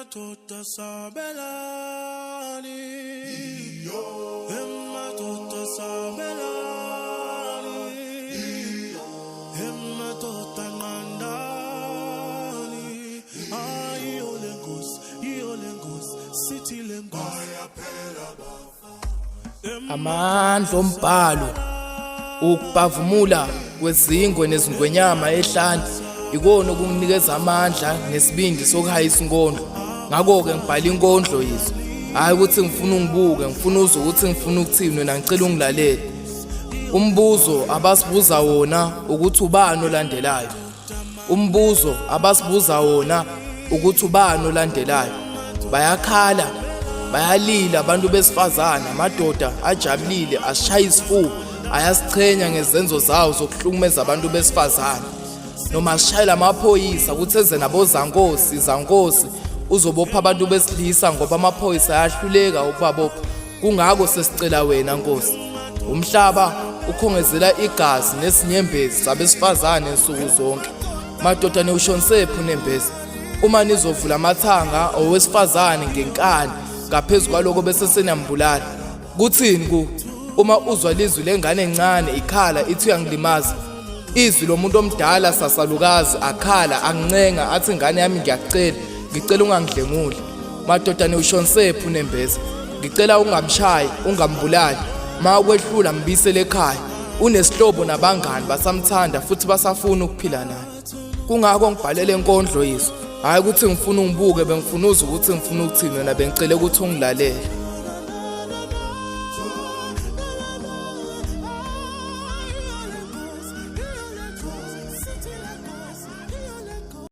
Emadoda sabelani, emadoda sabelani, emadoda nqandani. Ayiyo le ngozi, iyo le ngozi, sithi le ngozi. Amandla ombhalo ukubhavumula kwezingwe nezingwenyama ehlane ikona okunginikeza amandla nesibindi sokuhaya inkondlo. Ngakho-ke ngibhala inkondlo yizo, hhayi ukuthi ngifuna ungibuke, ngifuna uzwe ukuthi ngifuna ukuthini, wena ngicela ungilalele. Umbuzo abasibuza wona ukuthi ubani olandelayo. Umbuzo abasibuza wona ukuthi ubani olandelayo. Bayakhala, bayalila abantu besifazane, amadoda ajabulile ashaya isifuba, ayasichenya ngezenzo zawo zokuhlukumeza abantu besifazane. Noma sishayela amaphoyisa ukuthi eze nabozankosi, zankosi uzobopha abantu besilisa ngoba amaphoyisa ayahluleka ukubabopha. Kungako sesicela wena Nkosi. Umhlaba ukhongezela igazi nesinyembezi zabesifazane nsuku zonke. Madoda niwushonisephi unembeza? Uma nizovula amathanga owesifazane ngenkani ngaphezu kwaloko bese seniyambulala. Kuthini ku uma uzwa lizwi lengane encane ikhala ithi uyangilimaza? Izwi lomuntu omdala sasalukazi akhala angincenga athi ingane yami ngiyakucela ngicela ungangidlenguli. Madoda niwushonisephi unembeza? Ngicela ungamshayi, ungambulali. Ma ukwehlula mbisele ekhaya. Unesihlobo nabangani basamthanda futhi basafuna ukuphila naye. Kungakho ngibhalele inkondlo yizo. Hhayi ukuthi ngifuna ungibuke, bengifuna uzwe ukuthi ngifuna ukuthini wena bengicela ukuthi ungilalele.